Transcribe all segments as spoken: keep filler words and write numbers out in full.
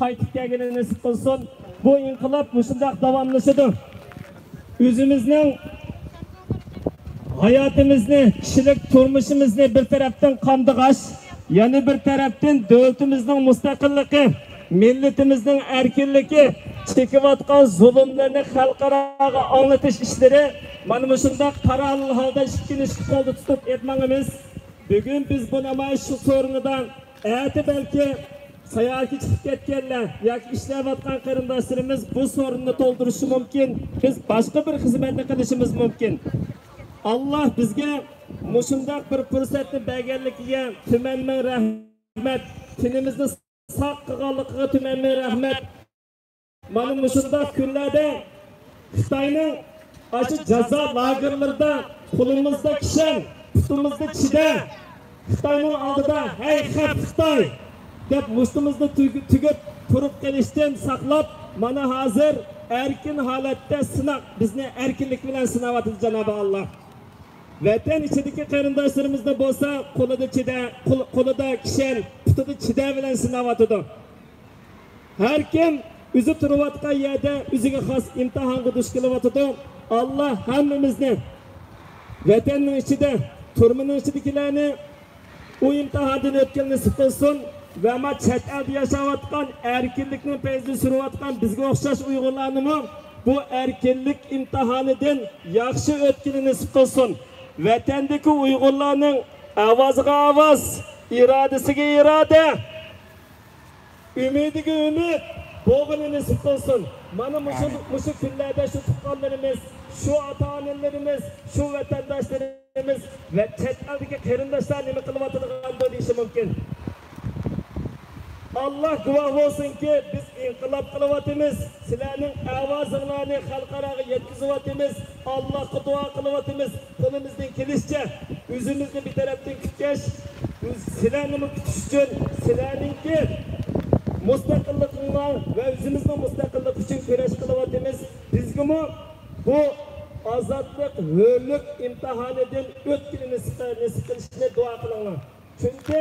قايتىپ كەلگىنى نېسىپ قىلسۇن. بۇ ئىنقىلاب مۇشۇنداق داۋاملىشىدۇ. ئۆزىمىزنىڭ ھاياتىمىزنى، كىشىلىك تۇرمۇشىمىزنى بىر تەرەپتىن قامدىغاچ، يەنە بىر تەرەپتىن دۆلىتىمىزنىڭ مۇستەقىللىقى، مىللىتىمىزنىڭ ئەركىنلىكى، چېكىۋاتقان زۇلۇملىرىنى خەلقئاراغا ئاڭلىتىش ئىشلىرى مانا مۇشۇنداق پاراللېل ھالدا ئىككىنى ئىككى قولدا تۇتۇپ ئېلىپ ماڭىمىز. بۈگۈن بىز بۇ نامايىش سورۇنىدا ئەتە بەلكى ساياھەتكە چىقىپ كەتكەنلەر ياكى ئىشلەۋاتقان قېرىنداشلىرىمىز بۇ سورۇننى تولدۇرۇشى مۇمكىن. بىز باشقا بىر خىزمەتنى قىلىشىمىز مۇمكىن. ئاللا بىزگە مۇشۇنداق بىر پۇرسەتنى بەرگەنلىكىگە تۈمەن مىڭ رەھمەت. تېنىمىزنى ساق قىلغانلىقىغا تۈمەن مىڭ رەھمەت. مانا مۇشۇنداق كۈنلەردە خىتاينىڭ ئاشۇ جازا لاگېرلىرىدا قولىمىزدا كىشەن، پۇتىمىزدا چىدە، خىتاينىڭ ئالدىدا «ھەي خەپ خىتاي» دەپ مۇشتىمىزنى تۈگ-، تۈگۈپ تۇرۇپ قېلىشتىن ساقلاپ، مانا ھازىر ئەركىن ھالەتتە سىناق، بىزنى ئەركىنلىك بىلەن سىناۋاتىدۇ جانابى ئاللا. ۋەتەن ئىچىدىكى قېرىنداشلىرىمىزنى بولسا قولىدا چىدە، قول-، قولىدا كىشەن، پۇتىدا چىدە بىلەن سىناۋاتىدۇ. ھەر كىم ئۆزى تۇرۇۋاتقان يەردە ئۆزىگە خاس ئىمتىھانغا دۇچ كېلىۋاتىدۇ. ئاللا ھەممىمىزنى، ۋەتەننىڭ ئىچىدە، تۈرمىنىڭ ئىچىدىكىلەرنى ئۇ ئىمتىھاندىن ئۆتكىلى نېسىپ قىلسۇن ۋە ما چەت ئەلدە ياشاۋاتقان، ئەركىنلىكنىڭ پەيزىنى سۈرۈۋاتقان بىزگە ئوخشاش ئۇيغۇرلارنىمۇ بۇ ئەركىنلىك ئىمتىھانىدىن ياخشى ئۆتكىلى نېسىپ قىلسۇن. ۋەتەندىكى ئۇيغۇرلارنىڭ ئاۋازىغا ئاۋاز، ئىرادىسىگە ئىرادە، ئۈمىدىگە ئۈمىد بولغىنى نېسىپ قىلسۇن. مانا مۇشۇ، ئامىن. مۇشۇ كۈنلەردە شۇ تۇغقانلىرىمىز، شۇ ئاتا-ئانىلىرىمىز، شۇ ۋەتەنداشلىرىمىز ۋە چەت ئەلدىكى قېرىنداشلار نېمە قىلىۋاتىدىغاندۇ دېيىشى مۇمكىن. ئاللا گۇۋاھ بولسۇنكى، بىز ئىنقىلاب قىلىۋاتىمىز، سىلەرنىڭ ئاۋازىڭلارنى خەلقئاراغا يەتكۈزۈۋاتىمىز، ئاللاغا دۇئا قىلىۋاتىمىز. قولىمىزدىن كېلىشىچە ئۆزىمىزنى بىر تەرەپتىن كۈتكەچ، ئۆز-، سىلەرنىمۇ كۈتۈش ئۈچۈن، سىلەرنىڭكى مۇستەقىللىقىڭلار ۋە ئۆزىمىزنىڭ مۇستەقىللىقى ئۈچۈن كۈرەش قىلىۋاتىمىز. بىزگىمۇ بۇ ئازادلىق، ھۆرلۈك ئىمتىھانىدىن ئۆتكىلى نېسىپ، نېسىپ قىلىشىنى دۇئا قىلىڭلار. چۈنكى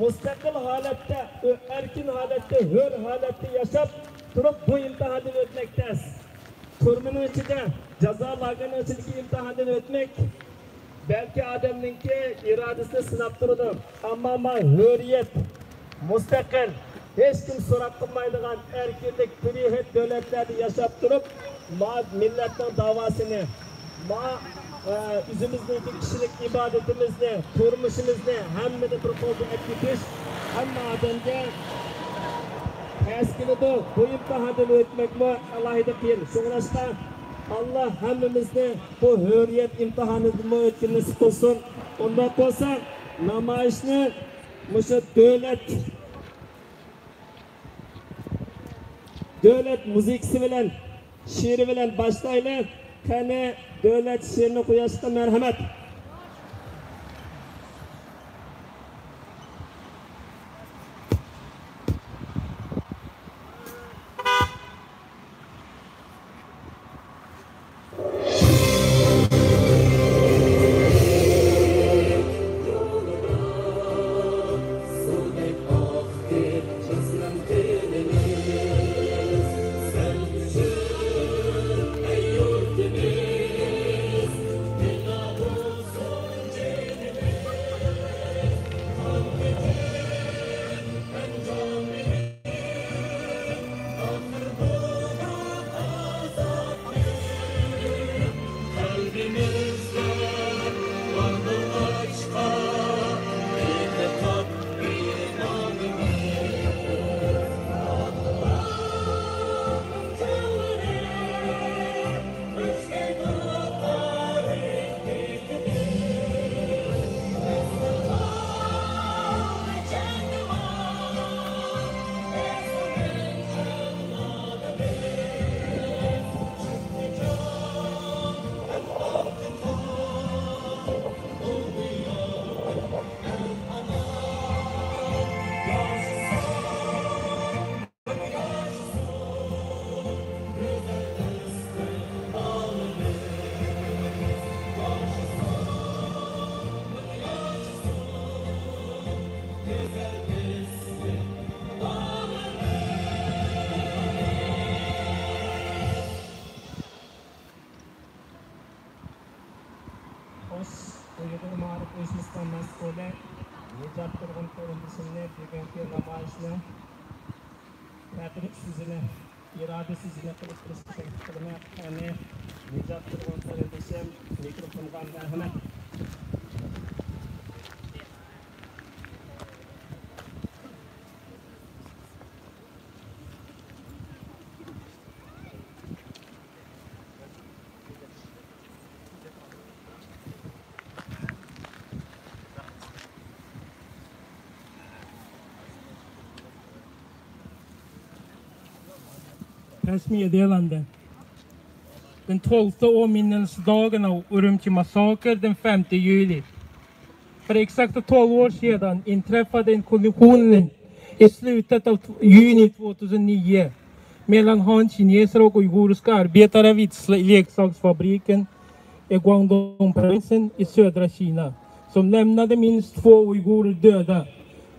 مۇستەقىل ھالەتتە، ئەركىن ھالەتتە، ھۆر ھالەتتە ياشاپ تۇرۇپ بۇ ئىمتىھاندىن ئۆتمەك تەس. تۈرمىنىڭ ئىچىدە، جازا لاگېرىنىڭ ئىچىدىكى ئىمتىھاندىن ئۆتمەك بەلكى ئادەمنىڭكى ئىرادىسىنى سىناپ تۇرىدۇ. ئەمما ما ھۆرىيەت، مۇستەقىل، ھېچكىم سوراق قىلمايدىغان ئەركىنلىك، بىر خىل دۆلەتلەردە ياشاپ تۇرۇپ، ما مىللەتنىڭ داۋاسىنى، ما، ئە، ئۆزىمىزنىڭكى كىشىلىك ئىبادىتىمىزنى، تۇرمۇشىمىزنى ھەممىنى بىر قولدا ئەكېتىش ھەممە ئادەمگە تەس كېلىدۇ. بۇ ئىمتىھاندىن ئۆتمەكمۇ ئالاھىدە قىيىن. شۇڭلاشقا ئاللا ھەممىمىزنى بۇ ھۆرىيەت ئىمتىھانىدىنمۇ ئۆتكىلى نېسىپ قىلسۇن. ئۇنداق بولسا نامايىشنى مۇشۇ دۆلەت، دۆلەت مۇزىكىسى بىلەن، شېئىرى بىلەن باشلايلى. قېنى، دۆلەت شېئىرىنى قويۇشقا مەرھەمەت. بۈگۈنكى نامايىشنىڭ تەتۈر سىزىنى، ئىرادە سىزىنى قىلىپ تۇرۇشقا تەكلىپ قىلىمەن. قېنى، نىجات تۇرغۇن قېرىندىشىم، مىكروفونغا مەرھەمەت. Pressmeddelande. Den tolfte åminnelsedagen av Urumqi-massaker den femte juli. För exakt tolv år sedan inträffade en kollision i slutet av juni två tusen nio mellan han-kineser och uiguriska arbetare vid sl-, leksaksfabriken i Guangdong-provinsen i södra Kina, som lämnade minst två uigurer döda.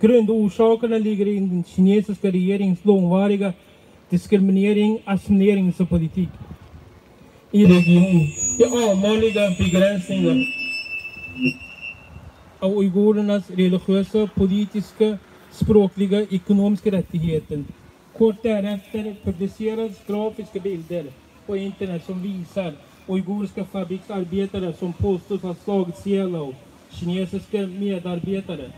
Grundorsakerna ligger i den kinesiska regeringens långvariga diskriminering, assimileringspolitik. I regionen, de allvarliga begränsningar av uigurernas religiösa, politiska, språkliga, ekonomiska rättigheter. Kort därefter publicerades grafiska bilder på internet som visar uiguriska fabriksarbetare som påstås ha slagit ihjäl kinesiska medarbetare.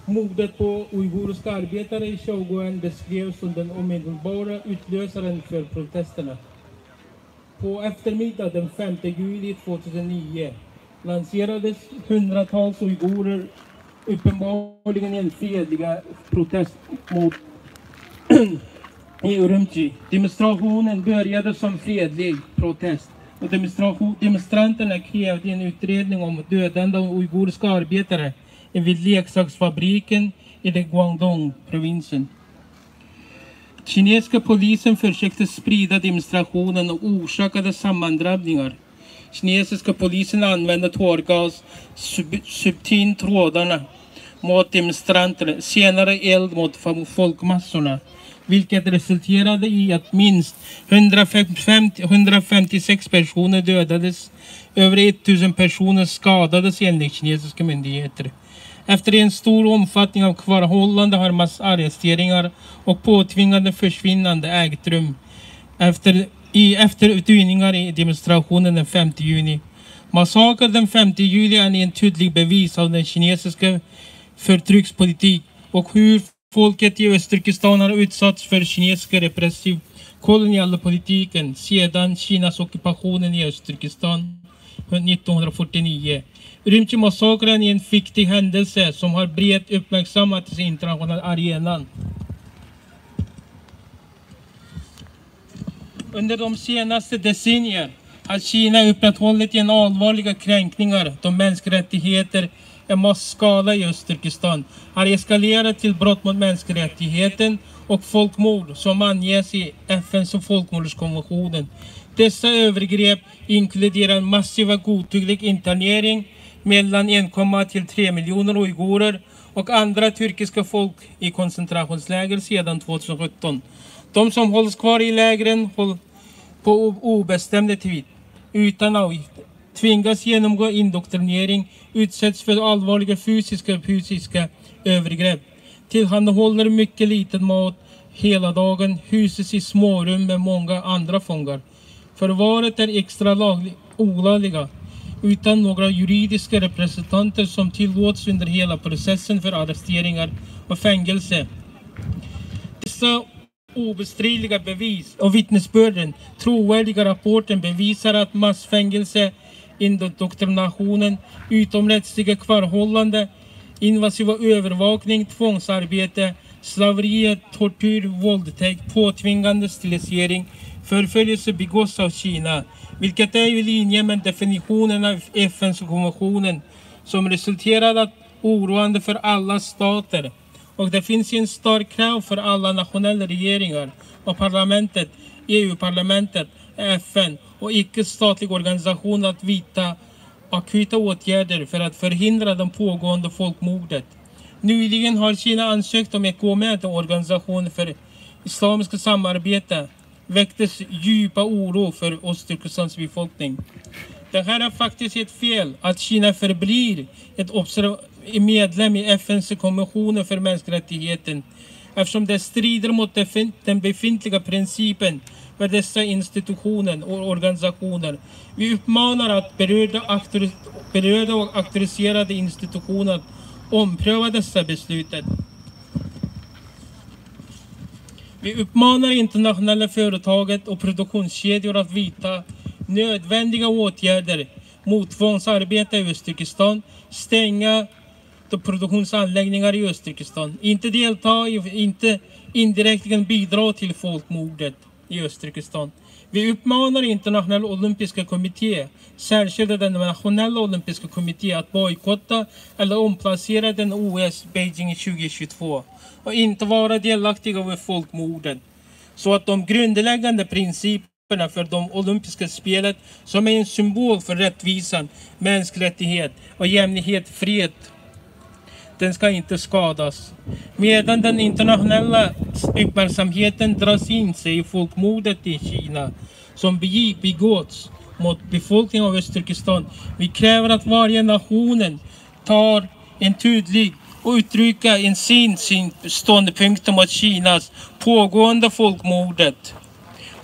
Mordet på uiguriska arbetare i Shaoguan beskrevs som den omedelbara utlösaren för protesterna. På eftermiddag den femte juli två tusen nio lanserades hundratals uigurer uppenbarligen i en fredliga protest mot i Urumqi. Demonstrationen började som fredlig protest och demonstration, demonstranterna krävde en utredning om dödande av uiguriska arbetare vid leksaksfabriken i det Guangdong-provinsen. Kinesiska polisen försökte sprida demonstrationen och orsakade sammandrabbningar. Kinesiska polisen använde tårgas, sub-, subtintrådarna mot demonstranter, senare eld mot fa-, folkmassorna, vilket resulterade i att minst hundrafemtiofem, hundrafemtiosex personer dödades, över tusen personer skadades enligt kinesiska myndigheter. Efter en stor omfattning av kvarhållande har massarresteringar och påtvingade försvinnande ägt rum efter, i efterdyningar i demonstrationen den femte juni. Massaker den femte juli är en tydlig bevis av den kinesiska förtryckspolitik och hur folket i Östturkestan har utsatts för kinesisk repressiv kolonial politiken sedan Kinas ockupationen i Östturkestan nittonhundrafyrtionio. Urumqi-massakern är en viktig händelse som har brett uppmärksammats i internationella arenan. Under de senaste decennierna har Kina upprätthållit en allvarliga kränkningar av mänskliga rättigheter i massskala i Östturkestan har eskalerat till brott mot mänskliga rättigheter och folkmord som anges i F N:s folkmordskonventionen. Dessa övergrepp inkluderar massiva godtycklig internering mellan en komma till tre miljoner uigurer och andra turkiska folk i koncentrationsläger sedan två tusen sjutton. De som hålls kvar i lägren håll på o-, obestämd tid, utan avgift, tvingas genomgå indoktrinering, utsätts för allvarliga fysiska, fysiska övergrepp, tillhandahåller mycket liten mat hela dagen, hyses i smårum med många andra fångar. Förvaret är extra laglig, olagliga, utan några juridiska representanter som tillåts under hela processen för arresteringar och fängelse. Dessa obestridliga bevis och vittnesbörden, trovärdiga rapporten bevisar att massfängelse, indoktrinationen, utomrättsliga kvarhållande, invasiva övervakning, tvångsarbete, slaveri, tortyr, våldtäkt, påtvingande sterilisering, förföljelse begås av Kina, vilket är i linje med definitionen av F N:s konventionen, som resulterar att oroande för alla stater. Och det finns en stark krav för alla nationella regeringar och parlamentet, E U-parlamentet, F N och icke-statliga organisationer att vidta akuta åtgärder för att förhindra det pågående folkmordet. Nyligen har Kina ansökt om att gå med i Organisationen för Islamiska Samarbete, väcktes djupa oro för Östturkestans befolkning. Det här är faktiskt ett fel, att Kina förblir ett observ-, är medlem i FN:s kommission för mänskliga rättigheter, eftersom det strider mot de fin-, den befintliga principen för dessa institutionen och organisationer. Vi uppmanar att berörda auktori-, berörda och auktoriserade institutioner att ompröva dessa beslutet. Vi uppmanar internationella företaget och produktionskedjor att vidta nödvändiga åtgärder mot tvångsarbete i Östturkestan, stänga de produktionsanläggningar i Östturkestan, inte delta i, inte indirektigen bidra till folkmordet i Östturkestan. Vi uppmanar Internationella Olympiska Kommittén, särskilt den Nationella Olympiska Kommittén, att bojkotta eller omplacera den O S Beijing tjugo tjugotvå och inte vara delaktiga i folkmorden, så att de grundläggande principerna för de olympiska spelet, som är en symbol för rättvisan, mänsklig rättighet och jämlikhet, fred, den ska inte skadas. Medan den internationella uppmärksamheten dras in sig i folkmordet i Kina, som begi-, begåtts mot befolkningen av Östturkestan, vi kräver att varje nationen tar en tydlig och uttrycka en sin, sin ståndpunkt mot Kinas pågående folkmordet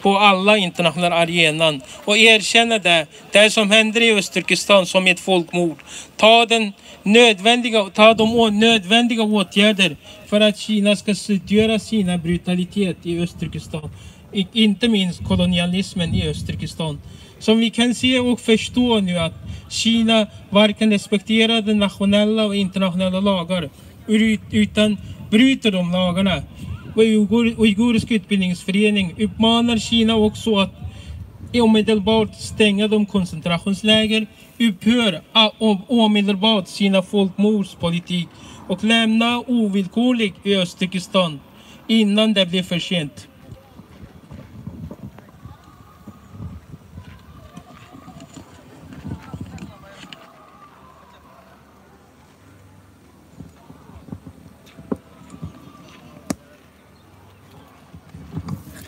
på alla internationella arenan och erkänna det, det som händer i Östturkestan som ett folkmord. Ta den nödvändiga, ta de å-, nödvändiga åtgärder för att Kina ska sluta sina brutalitet i Östturkestan, i-, inte minst kolonialismen i Östturkestan. Som vi kan se och förstå nu att Kina varken respekterar de nationella och internationella lagar, ut-, utan bryter de lagarna. Och Uigur-, Uigurisk utbildningsförening uppmanar Kina också att omedelbart stänga de koncentrationsläger, upphör a-, o-, omedelbart sina folkmordspolitik och lämna ovillkorligt i Östturkestan innan det blir för sent.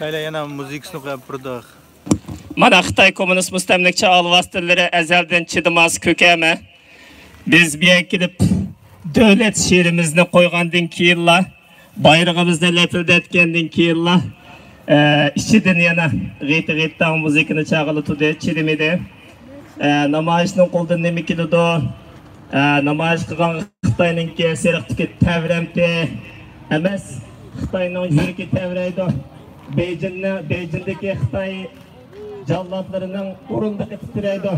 خىتايلار يەنە مۇزىكىسىنى قويۇپ بېرىدۇ. مانا خىتاي كوممۇنىست مۇستەملىكىچى ئالۋاستىلىرى ئەزەلدىن چىدىماس كۆكەمە. بىز بۇ يەرگە كېلىپ دۆلەت شېئىرىمىزنى قويغاندىن كېيىنلا، بايرىقىمىزنى لەپىلدەتكەندىن كېيىنلا، ئە، ئىچىدىن يەنە غىيتە-غىيتاڭ مۇزىكىنى چاغىلىتىدۇ، چىدىمىدى. ئە، نامايىشنىڭ قولىدىن نېمە كېلىدۇ؟ ئە، نامايىش قىلغان خىتاينىڭكى سېرىقتىكى تەۋرەمتى ئەمەس، خىتاينىڭ يۈرىكى تەۋرەيدۇ. بېيجىڭنىڭ، بېيجىڭدىكى خىتاي جاللاتلىرىنىڭ ئورۇندۇقى تىترەيدۇ.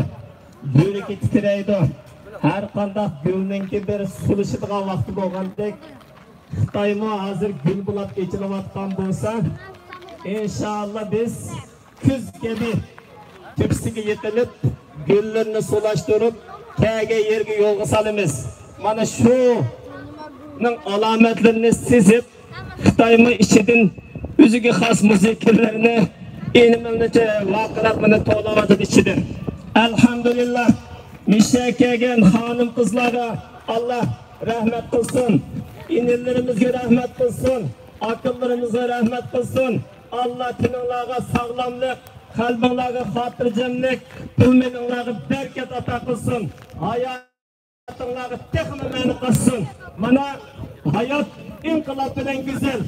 يۈرىكى تىترەيدۇ. ھەر قانداق گۈلنىڭكى بىر سولىشىدىغان ۋاقتى بولغاندەك، خىتايمۇ ھازىر گۈل بولاپ ئېچىلىۋاتقان بولسا، ئىنشائاللا بىز كۈز كەبى تۆپىسىگە يىقىلىپ، گۈللىرىنى سولاشتۇرۇپ، كەلگەن يېرىگە يولغا سالىمىز. مانا شۇنىڭ ئالامەتلىرىنى سېزىپ، خىتايمۇ ئىچىدىن ئۆزىگە خاس مۇزىكىلىرىنى ئېنىمىلنىچە ۋارقىراپ مانا توۋلاۋاتىدۇ ئىچىدىن. ئەلھەمدۇلىللا، مۇشۇ يەرگە كەلگەن خانىم قىزلارغا ئاللا رەھمەت قىلسۇن. ئىنىلىرىمىزگە رەھمەت قىلسۇن. ئاكىلىرىمىزغا رەھمەت قىلسۇن. ئاللا تېنىڭلارغا ساغلاملىق، قەلبىڭلارغا خاتىرجەملىك، پۇل مېلىڭلارغا بەرىكەت ئاتا قىلسۇن. ھاياتىڭلارغا تېخىمۇ مەنە قاتسۇن. مانا، ھايات ئىنقىلاب بىلەن گۈزەل،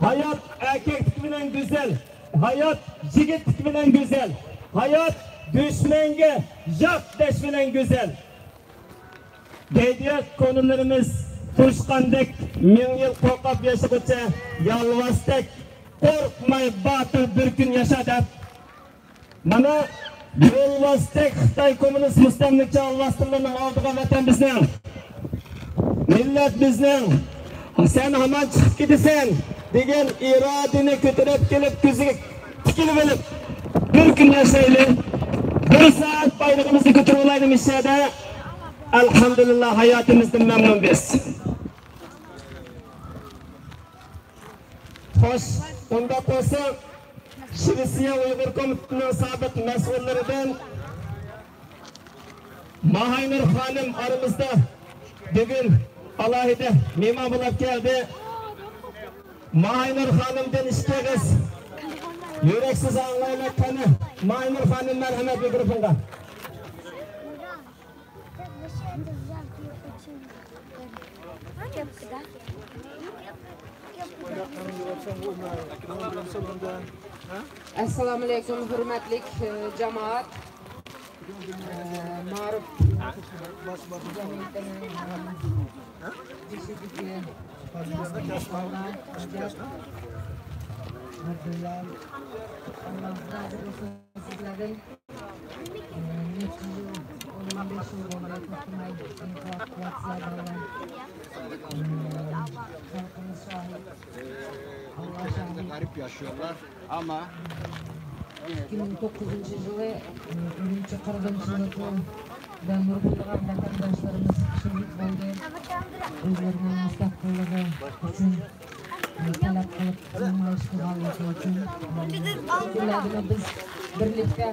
ھايات ئەركەكلىك بىلەن گۈزەل، ھايات يىگىتلىك بىلەن گۈزەل، ھايات دۈشمەنگە ياق دەش بىلەن گۈزەل. دەيدۇ كونىلىرىمىز، تۇرۇشقاندەك مىڭ يىل قورقۇپ ياشىغۇچە، يالۋاستەك قورقماي باتۇر بىر كۈن ياشا دەپ. مانا يولۋاستەك خىتاي كوممۇنىست مۇستەملىكىچى ئالۋاستىلىرىنىڭ ئالدىغا ۋەتەن بىزنىڭ، مىللەت بىزنىڭ، سەن ھامان چىقىپ كېتىسەن دېگەن ئىرادىنى كۆتۈرۈپ كېلىپ كۆزىگە تىكىلىۋېلىپ، بىر كۈن ياشايلى، بىر سائەت بايرىقىمىزنى كۆتۈرۈۋالايلى مۇشۇ يەردە. ئەلھەمدۇلىللا، ھاياتىمىزدىن مەمنۇن بىز. خوش، ئۇنداق بولسا، شىۋېتسىيە ئۇيغۇر كومىتېتىنىڭ سابىق مەسئۇللىرىدىن ماھاينۇر خانىم ئارىمىزدا بۈگۈن ئالاھىدە مېھمان بولۇپ كەلدى. ماھاينۇر خانىمدىن ئىككى ئېغىز يۈرەكسىز ئاڭلايلى قېنى. ماھاينۇر خانىم، مەرھەمەت، مىكروفونغا. ئەسسالامۇئەلەيكۇم، ھۆرمەتلىك، ئى، جامائەت. ئى، مائارىپ جەمئىيىتىنىڭ بېشىدىكى سىزلەردىن، ئى، نەچچە يىل، ئون بەش يىل بولدى توختىماي ئىنقىلاب قىلىۋاتىسىلەر بالىلار. ئى، خەلقىمىز شاھىت. ئاللا شاھىت. غەرىب ياشىيالار. ئەمما ئىككى مىڭ توققۇزىنچى يىلى، ئى، ئۈرۈمچى قىرغىنچىلىقىدا نۇرغۇنلىغان ۋەتەنداشلىرىمىز شېھىت بولدى. ئۆزلىرىنىڭ مۇستەقىللىقى ئۈچۈن، ئى، تەلەپ قىلىپ نامايىش قىلغانلىقى ئۈچۈن، ئى، شۇ كۈنلەردىمۇ بىز بىرلىكتە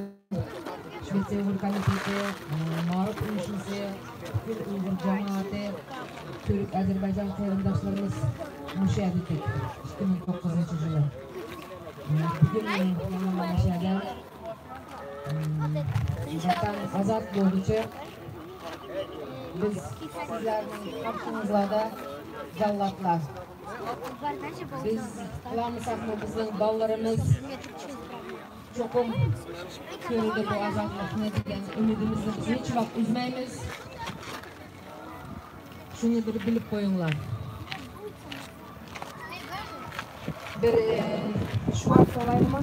شىۋېتسىيە ئۇيغۇر كومىتېتى، ئى، مائارىپ ئۇيۇشمىسى، پۈتۈن ئۇيغۇر جامائىتى، تۈرك، ئەزەربەيجان قېرىنداشلىرىمىز مۇشۇ يەردە ئىدۇق، ئىككى مىڭ توققۇزىنچى يىلى. بۈگۈن مانا مۇشۇ يەردە، ۋەتەن ئازاد بولغۇچە بىز سىزلەرنىڭ قارشىڭىزلاردا جاللاتلار. بىز قىلالمىساقمۇ بىزنىڭ بالىلىرىمىز چوقۇم كۆرىدۇ بۇ ئازادلىقنى دېگەن ئۈمىدىمىزنى بىز ھېچ ۋاقىت ئۈزمەيمىز. شۇنى بىر بىلىپ قويۇڭلار. بىر، ئى، شوئار سورايمۇ؟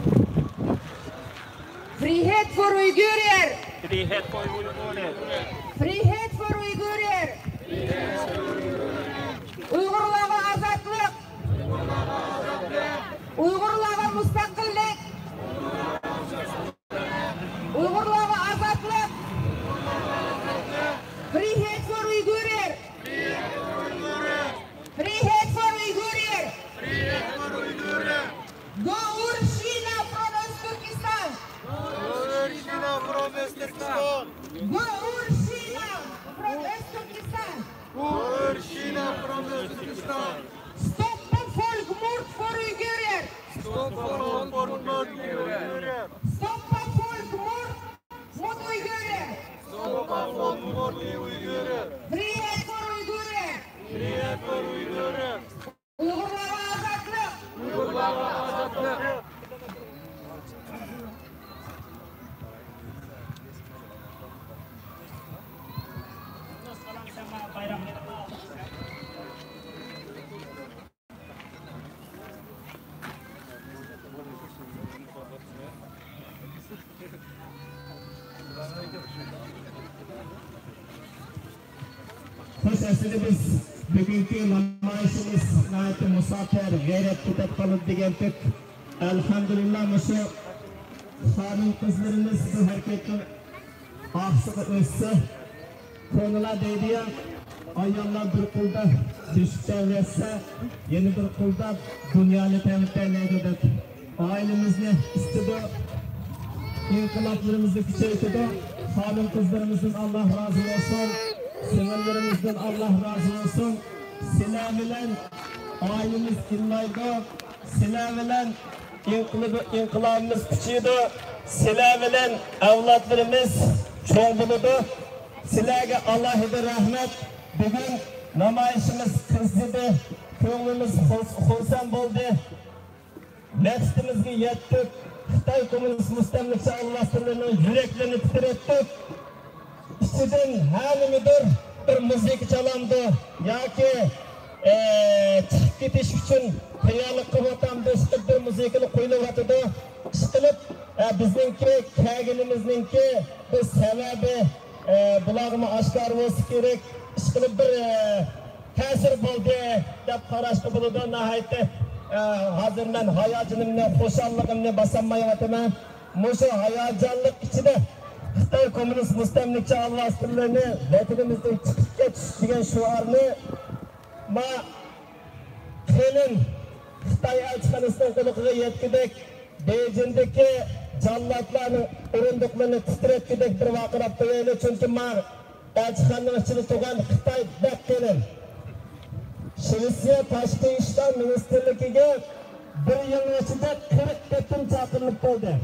Frihet for Uyghurlar! Frihet for Uyghurlar! Frihet for Uyghurlar! ئۇيغۇرلارغا ئازادلىق! ئۇيغۇرلارغا مۇستەقىللىق! ئۇيغۇرلارغا ئازادلىق! Frihet for Uyghurlar! Frihet for Uyghurlar! Go Ur Shina from Öztürkistan! Go Ur Shina from Öztürkistan! Go Ur Shina from Öztürkistan! Go Ur Shina from Öztürkistan! Stoppa folkmord for Uyghurlar! Stoppa folkmord for Uyghurlar! Stoppa folkmord mot Uyghurlar! Stoppa folkmord mot Uyghurlar! Frihet for Uyghurlar! Frihet for Uyghurlar! ئۇيغۇرلارغا ئازادلىق! ئۇيغۇرلارغا ئازادلىق! خوش، ئەسلىدە بىز بۈگۈنكى نامايىشىمىز ناھايىتى مۇساپىر، غەيرەتكە پەتقالىدۇ دېگەنتۇق. ئەلھەمدۇلىللا، مۇشۇ خانىم-قىزلىرىمىز بۇ ھەرىكەتنىڭ ئارقىسىغا ئۆتسە، كونىلار دەيدۇ يا، ئاياللار بىر قولدا بۆشۈك تەۋرەتسە، يەنە بىر قولدا دۇنيانى تەۋرىتەلەيدۇ دەپ. ئائىلىمىزنى ئىسسىتىدۇ، ئىنقىلابلىرىمىزنى كۈچەيتىدۇ. خانىم-قىزلىرىمىزدىن ئاللا رازى بولسۇن، سىڭىللىرىمىزدىن ئاللا رازى بولسۇن. سىلەر بىلەن ئائىلىمىز ئىللايدۇ، سىلەر بىلەن ئىنقىلىبى-، ئىنقىلابىمىز كۈچىيىدۇ، سىلەر بىلەن ئەۋلادلىرىمىز چوڭ بولىدۇ. سىلەرگە ئالاھىدە رەھمەت. بۈگۈن نامايىشىمىز قىزىدى، كۆڭلىمىز خۇرس-، خۇرسەن بولدى. مەقسىتىمىزگە يەتتۇق. خىتاي كوممۇنىست مۇستەملىكىچى ئالۋاستىلىرىنىڭ يۈرەكلىرىنى تىترەتتۇق. ئىچىدىن ھە نېمىدۇر بىر مۇزىكا چالامدۇ ياكى، ئە، چىقىپ كېتىش ئۈچۈن تەييارلىق قىلىۋاتامدۇ، ئىشقىلىپ بىر مۇزىكىنى قويۇلۇۋاتىدۇ. ئىشقىلىپ، ئە، بىزنىڭكى كەلگىنىمىزنىڭكى بىر سەۋەبى، ئە، بۇلارغىمۇ ئاشكارا بولسا كېرەك. ئىشقىلىپ بىر، ئە، تەسىر بولدى دەپ قاراشقا بولىدۇ. ناھايىتى، ئە، ھازىر مەن ھاياجىنىمنى، خۇشاللىقىمنى باسالمايۋاتىمەن. مۇشۇ ھاياجانلىق ئىچىدە خىتاي كوممۇنىست مۇستەملىكىچى ئالۋاستىلىرىنى ۋەتىنىمىزدىن چىقىپ كېتىش دېگەن شوئارنى ما قېلىن خىتاي ئەلچىخانىسىنىڭ قۇلىقىغا يەتكۈدەك، بېيجىڭدىكى جاللاتلارنىڭ ئورۇندۇقلىرىنى تىترەتكۈدەك بىر ۋارقىراپ قويايلى، چۈنكى ما ئەلچىخانىنىڭ ئىچىدە تۇرغان خىتاي بەك قېلىن. شىۋېتسىيە تاشقى ئىشلار مىنىستىرلىكىگە بىر يىلنىڭ ئىچىدە قىرىق قېتىم چاقىرىلىپ بولدى.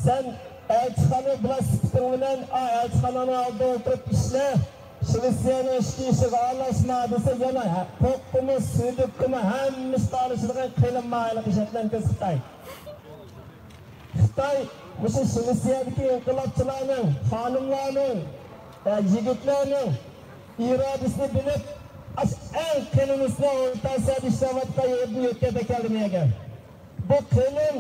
سەن ئەلچىخانا بىلەن سۈپىتىڭ بىلەن، ئا، ئەلچىخانانىڭ ئالدىدا ئولتۇرۇپ ئىشلە، شىۋېتسىيەنىڭ ئىچكى ئىشىغا ئارىلاشما دېسە، يەنە ھە-، قوققىمۇ، سۈيدۈككىمۇ، ھەممە ئىشقا ئارىلىشىدىغان قېلىن ماھىرلىق ئىشلەتكەن كۆز خىتاي. خىتاي مۇشۇ شىۋېتسىيەدىكى ئىنقىلابچىلارنىڭ، خانىملارنىڭ، ئە، يىگىتلەرنىڭ ئىرادىسىنى بىلىپ، ئاشۇ ئەڭ قېلىنىسىنى ئورتا ئاسىيادا ئىشلەۋاتقان يەردىن يۆتكەپ ئەكەلدى مەيەگە. بۇ قېلىن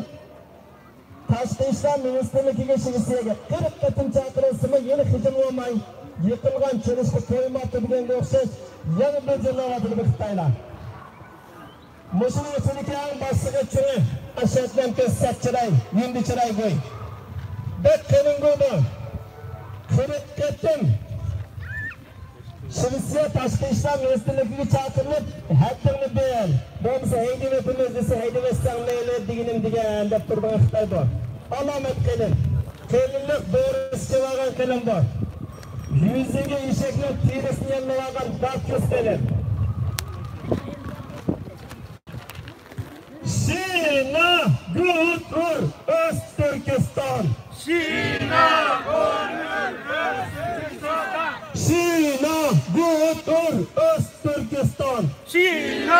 تاشقى ئىشلار مىنىستىرلىكىگە، شىۋېتسىيەگە قىرىق قېتىم چاقىرىلسىمۇ، يەنە خىجىل بولماي، يېقىلغان چېلىشقا تويماپتۇ دېگەنگە ئوخشاش، يەنە بىر جىرلاۋاتىدۇ بۇ خىتايلار. مۇشۇنىڭ ئىچىدىكى ئەڭ باشلىقى چوڭى ئەشەدنەمكە سەت چىراي، يۇندى چىراي بوي. بەك قېلىن گۇدۇ. قىرىق قېتىم شىۋېتسىيە تاشقى ئىشلار مىنىستىرلىكىگە چاقىرىلىپ، ھەددىڭنى بىل، بولمىسا ھەيدىۋېتىمىز دېسە، ھەيدىۋەتسەڭ مەيلى، دېگىنىم دېگەن دەپ تۇرىدىغان خىتاي بۇ. ئالامەت قېلىن. قېلىنلىق دورىسى چىۋالغان قېلىن بۇ. يۈزىگە ئېشەكنىڭ تېرىسىنى ياللىۋالغان داكىيۇس قېلىن. شىنا گۇتۇر ئۆزتۈركىستان. شىنا گۇتۇر ئۆزتۈركىستان. شىنا گۇتۇر ئۆزتۈركىستان. شىنا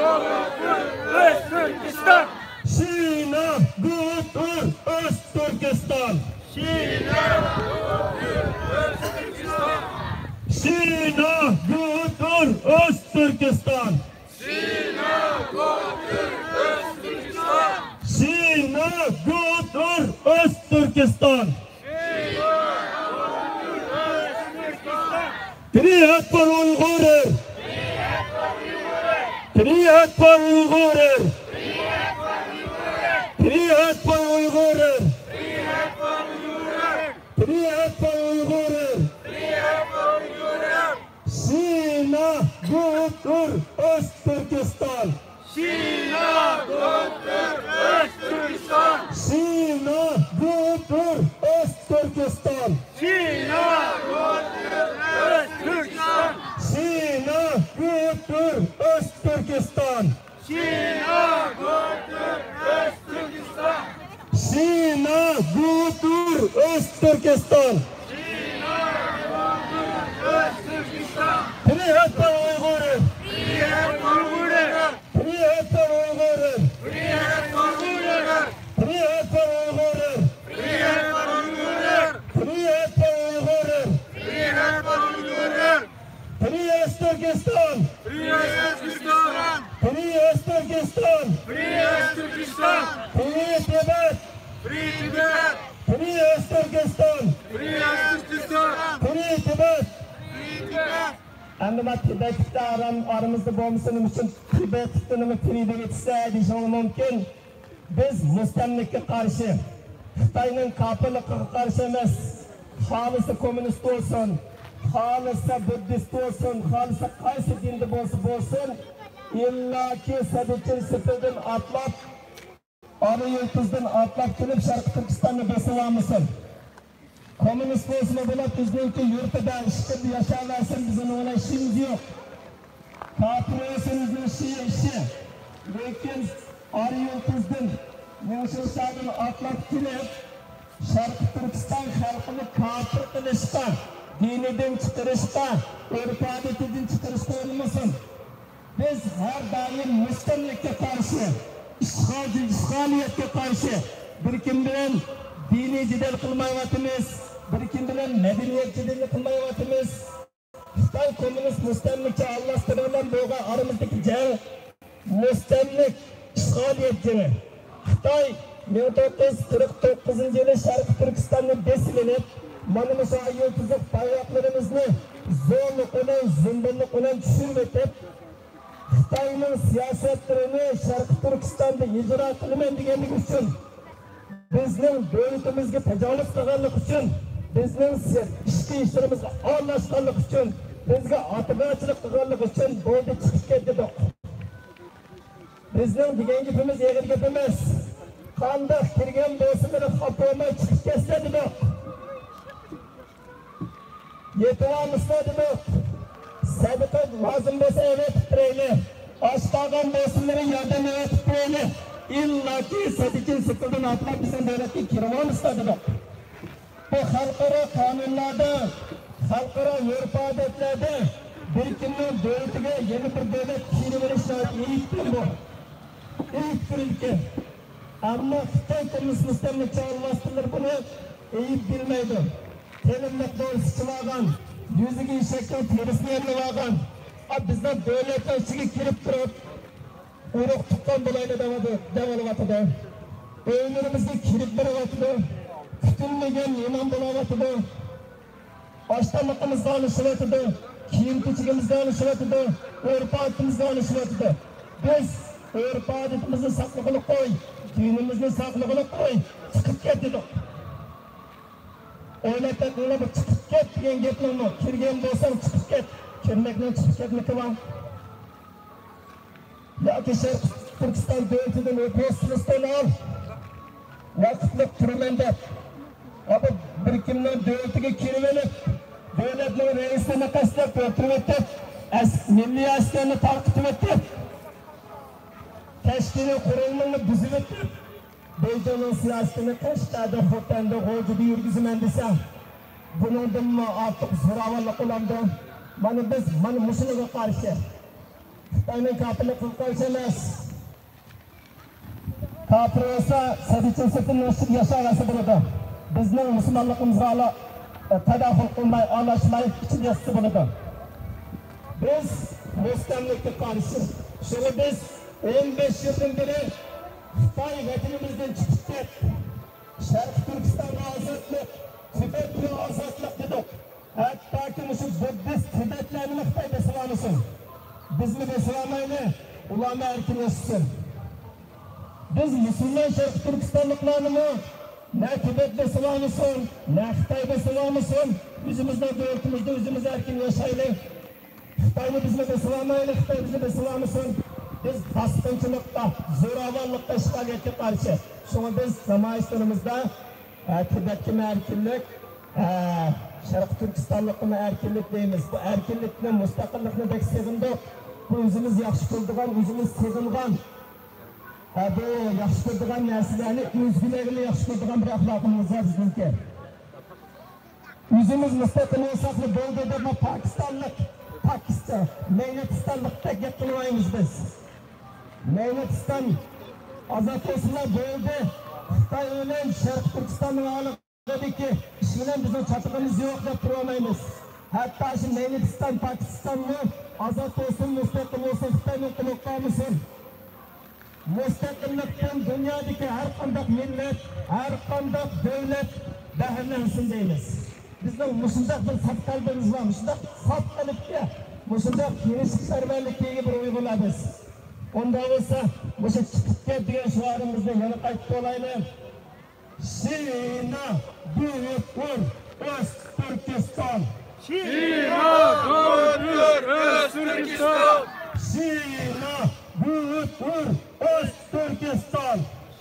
گۇتۇر ئۆزتۈركىستان. شىنا گۇتۇر ئۆزتۈركىستان. شىنا گۇتۇر ئۆزتۈركىستان. شىنا گۇتۇر ئۆزتۈركىستان. شىنا گۇتۇر ئۆزتۈركىستان. شىنا گۇتۇر ئۆزتۈركىستان. Привет, Уйгуры! Привет, Уйгуры! Привет, Уйгуры! Привет, Уйгуры! Şina guttur Öztürkistan. Şina guttur Öztürkistan. Şina guttur Öztürkistan. Şina guttur Öztürkistan. Şina guttur Öztürkistan. Şina guttur Öztürkistan. Şina guttur Öztürkistan. Şina guttur Öztürkistan. Привет, Уйгуры! Привет, Уйгуры! Привет, Уйгуры! Привет, Уйгуры! Привет, Уйгуры! Привет, Уйгуры! Привет, Уйгуры! Привет, Уйгуры! Free Öztürkistan! Free Öztürkistan! Free Öztürkistan! Free Öztürkistan! Free Tibet! Free Tibet! Free Öztürkistan! Free Öztürkistan! Free Tibet! Free Tibet! ئەمدى مانا تىبەتلىكلەر ئارام-، ئارىمىزدا بولمىسا، نېمە ئۈچۈن تىبەتلىكلەرنى فري دەپ ئېيتىسىلەر دېيىشىڭلار مۇمكىن. بىز مۇستەملىكىگە قارشى، خىتاينىڭ كاپىرلىقىغا قارشى ئەمەس. خالىسا كوممۇنىست بولسۇن، خالىسا بۇددىست بولسۇن، خالىسا قايسى دىندا بولسا بولسۇن، ئىللاكى سەددىچىن سېپىلدىن ئاتلاپ، ئارا يۇلتۇزدىن ئاتلاپ كېلىپ شەرقىي تۈركىستاننى بېسىۋالمىسۇن. كوممۇنىست بولسىمۇ بولۇپ، بىزنىڭكى يۇرتىدا ئىشقىلىپ ياشاۋەرسۇن، بىزنىڭ ئۇنىڭ بىلەن ئىشىمىز يوق. كاپىر بولسۇن بىزنىڭ ئىشى، ئىشى. لېكىن ئارا يۇلتۇزدىن، مىڭشىڭشادىن ئاتلاپ كېلىپ، شەرقىي تۈركىستان خەلقىنى كاپىر قىلىشقا، دىنىدىن چىقىرىشقا، ئۆرپ-ئادىتىدىن چىقىرىشقا ئۇرۇنمىسۇن. بىز ھەر دائىم مۇستەملىكىگە قارشى، ئىشغالچى، ئىشغالىيەتكە قارشى بىر كىم بىلەن دىنىي جېدەل قىلمايۋاتىمىز، بىر كىم بىلەن مەدەنىيەت جېدىلى قىلمايۋاتىمىز. خىتاي كوممۇنىست مۇستەملىكىچى ئاللاشتۇرۇلغان بولغان ئارىمىزدىكى جەڭ مۇستەملىك ئىشغالىيەت جېڭى. خىتاي مىڭ توققۇز يۈز قىرىق توققۇزىنچى يىلى شەرقىي تۈركىستاننى بېسىۋېلىپ، مانا مۇشۇ ئاي يۇلتۇزلۇق بايراقلىرىمىزنى زورلۇق بىلەن، زۇمبۇللۇق بىلەن چۈشۈرۈۋېتىپ، خىتاينىڭ سىياسەتلىرىنى شەرقىي تۈركىستاندا ئىجرا قىلىمەن دېگەنلىكى ئۈچۈن، بىزنىڭ دۆلىتىمىزگە تاجاۋۇز قىلغانلىقى ئۈچۈن، بىزنىڭ سىر-، ئىچكى ئىشلىرىمىزغا ئارىلاشقانلىقى ئۈچۈن، بىزگە ئاتىگاچىلىق قىلغانلىقى ئۈچۈن بولدى، چىقىپ كەت دېدۇق. بىزنىڭ دېگەن گېپىمىز ئېغىر گەپ ئەمەس. قانداق كىرگەن بولسىلىرى خاپا بولماي چىقىپ كەتسە دېدۇق. يېتىۋالمىسىلا دېدۇق. سەدىقە لازىم بولسا ئەۋەتىپ بېرەيلى. ئاچ قالغان بولسىلىرى ياردەم ئەۋەتىپ بېرەيلى. ئىللاكى سەدىچىن سېپىلدىن ئاتلاپ بىزنىڭ دۆلەتكە كىرىۋالمىسىلا دېدۇق. بۇ خەلقئارا قانۇنلاردا خەلقئارا ئۆرپ-ئادەتلەردە بىر كىمنىڭ دۆلىتىگە يەنە بىر دۆلەت كىرىۋېلىش ناھايىتى ئېيىبكەن بۇ. ئېيىب كۆرۈلگەن. ئەمما خىتاي كوممۇنىست مۇستەملىكىچى ئالۋاستىلىرى بۇنى ئېيىب بىلمەيدۇ. تېلىملىق دورىسى ئىچىۋالغان، يۈزىگە ئېشەكنىڭ تېرىسىنى يەللىۋالغان، ئا، بىزنىڭ دۆلەتنىڭ ئىچىگە كىرىپ تۇرۇپ، ئۇرۇق تۇغقان بولايلى دەۋاتىدۇ، دەۋالىۋاتىدۇ. ئۆيلىرىمىزگە كىرىپ بېرىۋاتىدۇ. كۈتۈلمىگەن مېھمان بولاۋاتىدۇ. ئاش-تامىقىمىزغا ئارىلىشىۋاتىدۇ، كىيىم-كېچىكىمىزگە ئارىلىشىۋاتىدۇ، ئۆرپ-ئادىتىمىزگە ئارىلىشىۋاتىدۇ. بىز ئۆرپ-ئادىتىمىزنى ساقلىغىلى قوي، دىنىمىزنى ساقلىغىلى قوي، چىقىپ كەت دېدۇق. ئويلاپ بېقىڭلار، بۇ چىقىپ كەت دېگەن گەپنىڭمۇ، كىرگەن بولساڭ چىقىپ كەت، كىرمەكنىڭ چىقىپ كەتمىكى بار. ياكى شەرقىي تۈركىستان دۆلىتىدىن ئۆتۈنۈش سىزدىن ئال، ۋاقىتلىق تۇرىمەن دەپ، ئاپا بىر كىمنىڭ دۆلىتىگە كىرىۋېلىپ، دۆلەتنىڭ رەئىسىنى قەستلەپ ئۆلتۈرۈۋېتىپ، ئەس-، مىللىي ئەسكەرنى تارقىتىۋېتىپ، تەشكىلىي قۇرۇلمىنى بۇزۇۋېتىپ، بېيجىڭنىڭ سىياسىتىنى قەشقەردە، خوتەندە، غۇلجىدا يۈرگۈزىمەن دېسە، بۇنىڭدىنمۇ ئارتۇق زوراۋانلىق بولامدۇ؟ مانا بىز مانا مۇشۇنىڭغا قارشى. خىتاينىڭ كاپىرلىقىغا قارشى ئەمەس. كاپىر بولسا سەددىچىن سىرتىنىڭ ئىچىدە ياشاۋەرسە بولىدۇ. بىزنىڭ مۇسۇلمانلىقىمىزغا ئالا-، تاداخۇل قىلماي، ئارىلاشماي ئىچىدە ياشىسا بولىدۇ. بىز مۇستەملىكىگە قارشى. شۇڭا بىز ئون بەش يىلدىن بېرى خىتاي ۋەتىنىمىزدىن چىقىپ كەت، شەرقىي تۈركىستانغا ئازادلىق، تىبەتكە ئازادلىق دېدۇق. ھەتتاكى مۇشۇ بۇددىست تىبەتلەرنىمۇ خىتاي بېسىۋالمىسۇن. بىزمۇ بېسىۋالمايلى، ئۇلارمۇ ئەركىن ياشىسۇن. بىز مۇسۇلمان شەرقىي تۈركىستانلىقلارنىمۇ نە تىبەت بېسىۋالمىسۇن، نە خىتاي بېسىۋالمىسۇن، ئۆزىمىزنىڭ دۆلىتىمىزدە ئۆزىمىز ئەركىن ياشايلى. خىتاينى بىزنى بېسىۋالمايلى، خىتاي بىزنى بېسىۋالمىسۇن. بىز باسقۇنچىلىققا، زوراۋانلىققا، ئىشغالىيەتكە قارشى. شۇڭا بىز نامايىشلىرىمىزدا، ھە، تىبەتكىمۇ ئەركىنلىك، ھە، شەرقىي تۈركىستانلىققىمۇ ئەركىنلىك دەيمىز. بۇ ئەركىنلىكنى، مۇستەقىللىقنى بەك سېغىندۇق. بۇ ئۆزىمىز ياخشى كۆرىدىغان، ئۆزىمىز سېغىنغان، ھە، بۇ ياخشى كۆرىدىغان نەرسىلەرنى ئۆزگىلەرگىمۇ ياخشى كۆرىدىغان بىر ئەخلاقىمىز بار بىزنىڭكى. ئۆزىمىز مۇستەقىل بولساقلا بولدى دەپ، پاكىستانلىق، پاكىستان، مەينەتىستانلىقتەك گەپ قىلمايمىز بىز. مەينەتىستان ئازاد بولسىلا بولدى. خىتاي بىلەن شەرقىي تۈركىستاننىڭ ئارىلىقىدىكى ئىش بىلەن بىزنىڭ چاتىقىمىز يوق دەپ تۇرالمايمىز. ھەتتا شۇ مەينەتىستان، پاكىستانمۇ ئازاد بولسۇن، مۇستەقىل بولسۇن، خىتاينىڭ قولىغا قالمىسۇن. مۇستەقىللىقتىن دۇنيادىكى ھەر قانداق مىللەت، ھەر قانداق دۆلەت بەھرىلەنسۇن دەيمىز. بىزنىڭ مۇشۇنداق بىر ساپ قەلبىمىز بار، مۇشۇنداق ساپ قەلبكە، مۇشۇنداق تىنچلىقپەرۋەرلىككە ئىگە بىر ئۇيغۇرلار بىز. ئۇنداق بولسا، مۇشۇ چىقىپ كەت دېگەن شوئارىمىزنى يەنە قايتىپ ئوقۇيلى. شىنا گۇتۇر ئۆز تۈركىستان. شىنا گۇتۇر ئۆز تۈركىستان. شىنا گۇتۇر ئۆز تۈركىستان.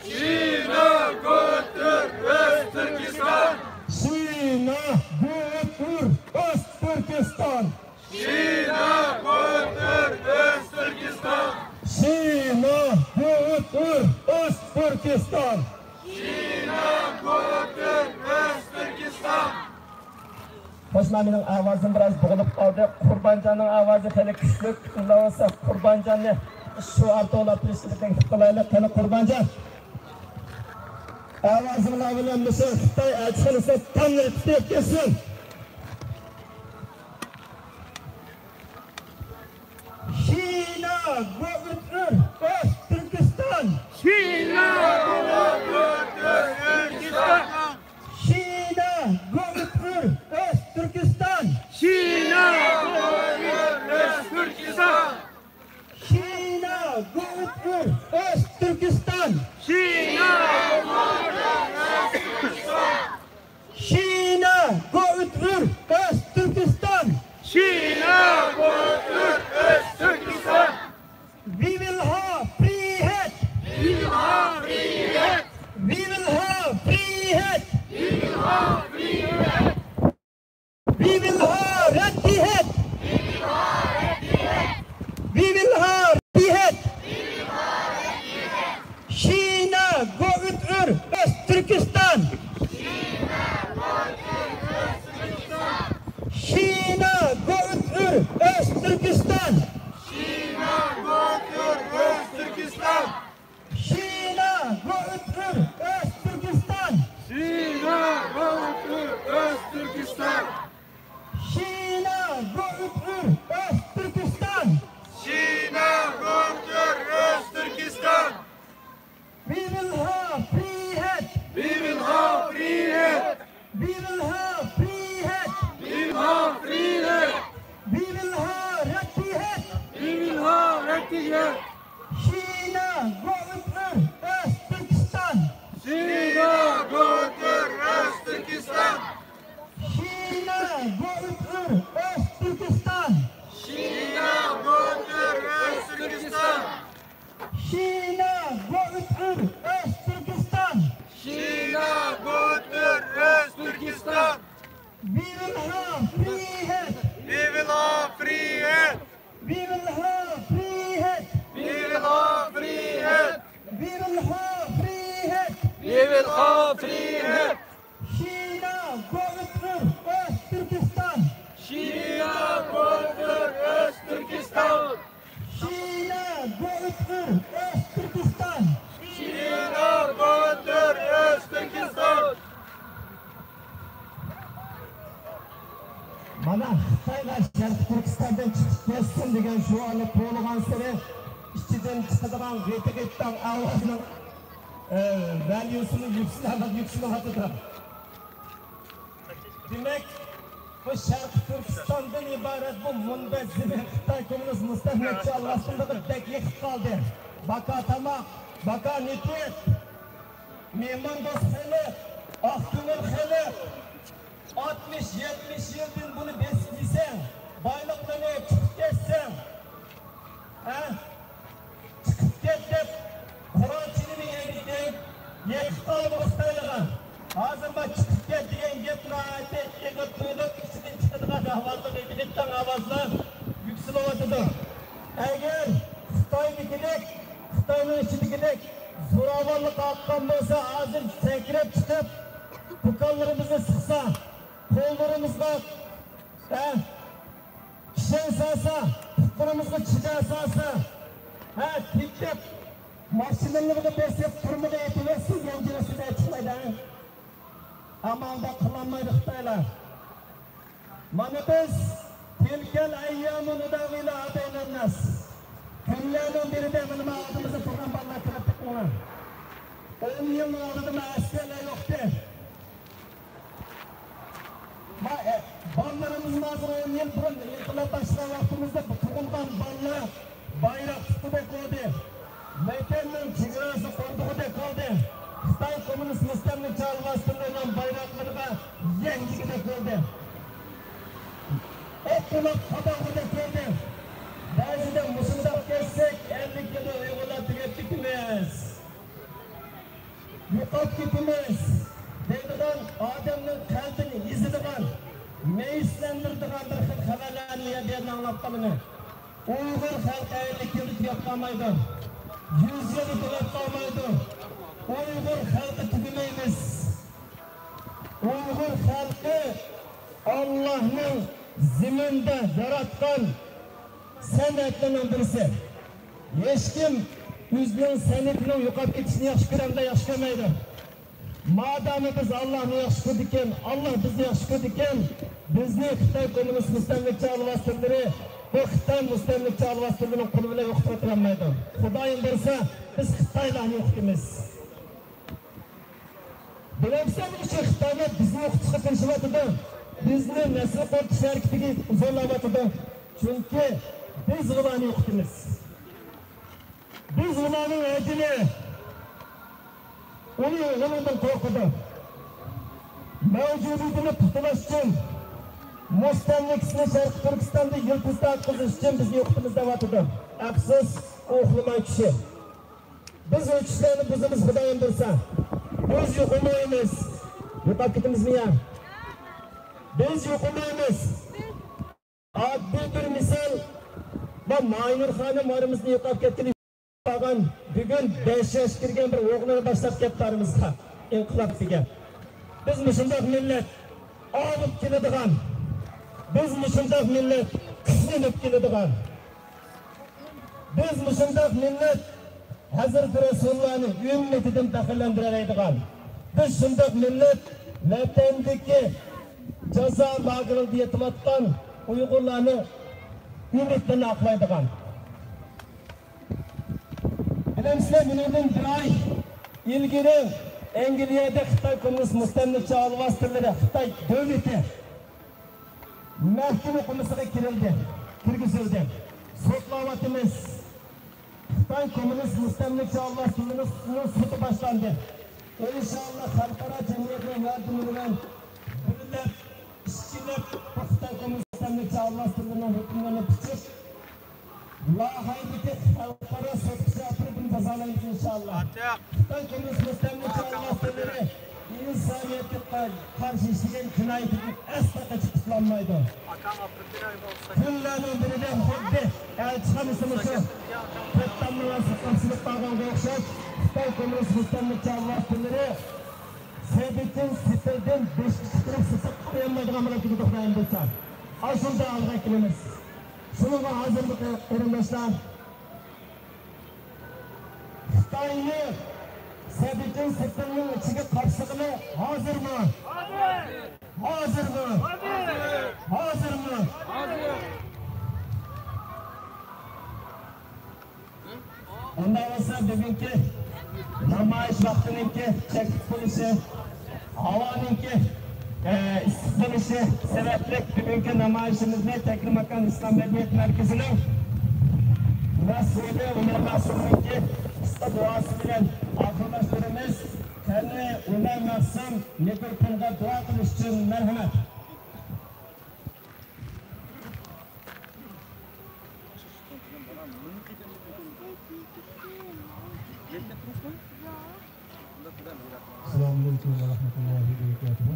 شىنا گۇتۇر ئۆز تۈركىستان. شىنا گۇتۇر ئۆز تۈركىستان. شىنا گۇتۇر ئۆز تۈركىستان. شىنا گۇتۇر ئۆز تۈركىستان. شىنا گۇتۇر ئۆز تۈركىستان. قوشنا، مېنىڭ ئاۋازىم بىراز بوغۇلۇپ قالدى. قۇربانجاننىڭ ئاۋازى خېلى كۈچلۈك. ئۇنداق بولسا قۇربانجاننى شوئار توۋلاپ بېرىشنى تەكلىپ قىلايلى. قېنى قۇربانجان. ئاۋازىڭلار بىلەن مۇشۇ خىتاي ئەلچىخانىسىنى تامغا ئېتىپ كەتسۇن. شىنا گۇتۇر ئۆز تۈركىستان. شىنا گۇتۇر ئۆز تۈركىستان. شىنا گۇتۇر ئۆز تۈركىستان. شىنا گۇتۇر ئۆز تۈركىستان. شىنا گۇتۇر ئۆز تۈركىستان. شىنا گۇتۇر ئۆز تۈركىستان. شىنا گۇتۇر ئۆز تۈركىستان. شىنا گۇتۇر ئۆز تۈركىستان. We will have free head. We will have free head. We will have free head. We will have free head. We will have Reddy head. We will have Reddy head. شىنا گۇتۇر ئۆز تۈركىستان. China, go with Ur, Öztürkistan. China, go with Ur, Öztürkistan. China, go with Ur, Öztürkistan. China, go with Ur, Öztürkistan. We will have free head. We will have free head. We will have free head. We will have free head. We will have Rakhi head. We will have Rakhi head. China, go with Ur, Öztürkistan. China, go with Ur, Öztürkistan. China, go with Ur, Öztürkistan. China, go with Ur, Öztürkistan. China, go with Ur, Öztürkistan. China, go with Ur, Öztürkistan. We will have free head. We will have free head. We will have free head. We will have free head. We will have free head. We will have free head. China, go with Ur, Öztürkistan. China, go with Ur, Öztürkistan. China, go with Ur, Öztürkistan. China, go with Ur, Öztürkistan. مانا خىتايلار شەرقىي تۈركىستاندىن چىقىپ كەتسۇن دېگەن شوئارنى قوغلىغانسېرى ئىچىدىن چىقىدىغان غىتىغىتتاق ئاۋازنىڭ، ئە، ۋەليۇسىمۇ يۈكسىلىۋاتىدۇ. دېمەك، بۇ شەرقىي تۈركىستاندىن ئىبارەت بۇ مۇنبەت زېمىن خىتاي كوممۇنىست مۇستەملىكىچى ئالۋاستىلىرىغا بەك يېقىپ قالدى. باكا تاماق، باكا نېفىت، مېھماندوست خەلق، ئاق كۆڭۈل خەلق. ئاتمىش، يەتمىش يىلدىن بۇنى بېسىپ يېسەڭ، بايلىقلىرىنى چىقىپ كەتسەڭ، ھە؟ چىقىپ كەت دەپ قورال چېلىنگەندىكىن يېقىپ قالدى خىتايلىغا. ھازىر ما چىقىپ كەت دېگەن گەپ ناھايىتى ئېغىر تۇيۇلۇپ، ئىچىدىن چىقىدىغان ئاۋازلار، ئېغىر ئاۋازلار يۈكسىلىۋاتىدۇ. ئەگەر خىتايدىكىدەك، خىتاينىڭ ئىچىدىكىدەك زوراۋانلىق ئارتقان بولسا، ھازىر سەكرەپ چىقىپ، دۇكانلىرىمىزنى سىقسا، قوللىرىمىزغا، ھە، پىشاي سالسا، پۇتلىرىمىزغا چىجا سالسا، ھە، تېپىپ ماشىنىلىرىغا بېسىپ تۈرمىگە ئېتىۋەتسە، يەنجىرەسىدە چىقمايدۇ، ھە. ئەمما ئۇنداق قىلالمايدۇ خىتايلار. مانا بىز تىلكەل ئەييامۇ نۇداۋىلۇھا بەينەنناس. كۈنلەرنىڭ بىرىدە مانا ما ئالدىمىزدا تۇرغان بالىلار كۆرۈپ بېقىڭلار. ئون يىلنىڭ ئالدىدا ما ئەسكەرلەر يوقتى. ما، ئە، بالىلىرىمىزنى ھازىر ئون يىل بۇرۇن ئىنقىلاب باشلىغان ۋاقتىمىزدا بۇ تۇغۇلغان بالىلار بايراق تۇتقۇدەك بولدى. ۋەتەننىڭ چېگراسى قورۇدۇغۇدەك بولدى. خىتاي كوممۇنىست مۇستەملىكىچى ئالۋاستىلىرىنىڭ بايراقلىرىغا يەڭگىگۈدەك بولدى. ئوق ئۇلاپ قاپارغۇدەك بولدى. بەزىدە مۇشۇنداق كەتسەك، ئەللىك يىلدا ئۇيغۇرلار تۈگەپ كېتىمىز. يوقاپ كېتىمىز دەيدىغان، ئادەمنىڭ قەلبىنى ئېزىدىغان، مەيۈسلەندۈرىدىغان بىر خىل خەۋەرلەرنى يەردە يەردە ئاڭلاپ قالىمەن. ئۇيغۇر خەلقى ئەللىك يىلدا تۈگەپ قالمايدۇ. يۈز يىلدا تۈگەپ قالمايدۇ. ئۇيغۇر خەلقى تۈگىمەيمىز. ئۇيغۇر خەلقى ئاللاھنىڭ زېمىندا ياراتقان سەنئەتلىرىنىڭ بىرسى. ھېچكىم ئۆزىنىڭ سەنئىتىنىڭ يوقاپ كېتىشىنى ياخشى كۆرەمدۇ؟ ياخشى كۆرمەيدۇ. مادامى بىز ئاللاھنى ياخشى كۆردىكەن، ئاللاھ بىزنى ياخشى كۆردىكەن، بىزنى خىتاي كوممۇنىست مۇستەملىكىچى ئالۋاستىلىرى، بۇ خىتاي مۇستەملىكىچى ئالۋاستىلىرىنىڭ قولى بىلەن يوقىتىپ ئولتۇرالمايدۇ. خۇدايىم بۇيرۇسا، بىز خىتايلارنى يوقىتىمىز. بىلەمسەن، نېمە ئۈچۈن خىتايلار بىزنى يوقىتىشقا تىرىشىۋاتىدۇ؟ بىزنى نەسىل قۇرۇتۇش ھەرىكىتىگە زورلاۋاتىدۇ. چۈنكى بىز ئۇلارنى يوقىتىمىز. بىز ئۇلارنىڭ ئەجىلى، ئۇنى، ئۇنىڭدىن قورقىدۇ. مەۋجۇدىيىتىنى پۇختىلاش ئۈچۈن، مۇستەملىكىسىنى شەرقىي تۈركىستاندا يىلتىز تارتقۇزۇش ئۈچۈن بىزنى يوقىتىمىز دەۋاتىدۇ. ئەپسۇس، ئۇ ئۇخلىماي چۈشى. بىز ئۇ چۈشلەرنى بۇزىمىز، خۇدايىم بۇيرۇسا. بىز يوقىمايمىز. يوقاپ كېتىمىزمۇ يا؟ بىز يوقىمايمىز. ئاددىي بىر مىسال، ما ماينۇر خانىم ئارىمىزدىن يوقاپ كەتكىلى بارغان، بۈگۈن بەش ياشقا كىرگەن بىر ئوغلىنى باشلاپ كەپتۇ ئارىمىزغا، ئىنقىلاب دېگەن. بىز مۇشۇنداق مىللەت ئاۋۇپ كېلىدىغان، بىز مۇشۇنداق مىللەت كۈچلىنىپ كېلىدىغان، بىز مۇشۇنداق مىللەت ھەزرىتى رەسۇلۇللانى ئۈممىتىدىن پەخىرلەندۈرەلەيدىغان، بىز شۇنداق مىللەت، ۋەتەندىكى جازا لاگېرلىرىدا يېتىۋاتقان ئۇيغۇرلارنىڭ ئۈمىدلىرىنى ئاقلايدىغان. بىلەمسىلەر، بۇنىڭدىن بىر ئاي ئىلگىرى ئەنگلىيەدە خىتاي كوممۇنىست مۇستەملىكىچى ئالۋاستىلىرى، خىتاي دۆلىتى مەھكىمە قومىسىغا كىرىلدى، كىرگۈزۈلدى. سوتلاۋاتىمىز. خىتاي كوممۇنىست مۇستەملىكىچى ئالۋاستىلىرىنىڭ سوتى باشلاندى. ئىنشاللا خەلقئارا جەمئىيەتنىڭ ياردىمى بىلەن بىرلەپ، ئىككىلەپ بۇ خىتاي كوممۇنىست مۇستەملىكىچى ئالۋاستىلىرىنىڭ ھۆكۈملىرىنى پۈتۈپ، لاھايدىكى خەلقئارا سوتقىچە ئاپىرىپ بۇنى جازالايمىز ئىنشاللا. خىتاي كوممۇنىست مۇستەملىكىچى ئالۋاستىلىرى ئىنسانىيەتكە قارشى ئىشلىگەن جىنايىتىدىن ئەسلا قېچىپ قۇتۇلالمايدۇ. كۈنلەرنىڭ بىرىدە خۇددى ئەلچىخانىسى مۇشۇ تۆت تامنىڭ ئاستىغا قاپسىلىپ قالغانغا ئوخشاش، خىتاي كوممۇنىست مۇستەملىكىچى ئالۋاستىلىرى سەبىتىن سېپىلدىن بېشى چىقىرىپ سېپىپ قويالمايدىغان بولۇپ كېتىدۇ، خۇدايىم بۇيرۇسا. ئاشۇنداق ھالغا كېلىمىز. شۇنىڭغا ھازىرمۇ قېرىنداشلار، خىتاينى سەبىتىن سېپىلنىڭ ئىچىگە قاپسىغىلى ھازىرمۇ؟ ھازىرمۇ؟ ھازىرمۇ؟ ئۇنداق بولسا، بۈگۈنكى نامايىش ۋاقتىنىڭكى چەكلىك بولۇشى، ھاۋانىڭكى، ئە، ئىسسىق بولۇشى سەۋەبلىك بۈگۈنكى نامايىشىمىزنى تەكلىماكان ئىسلام مەدەنىيەت مەركىزىنىڭ مەسئۇلى ئۆمەر مەخسۇمنىڭكى قىسقا دۇئاسى بىلەن ئاخىرلاشتۇرىمىز. قېنى، ئۆمەر مەخسۇم مىكروفونغا دۇئا قىلىش ئۈچۈن. مەرھەمەت. السلام عليكم ورحمة الله وبركاته.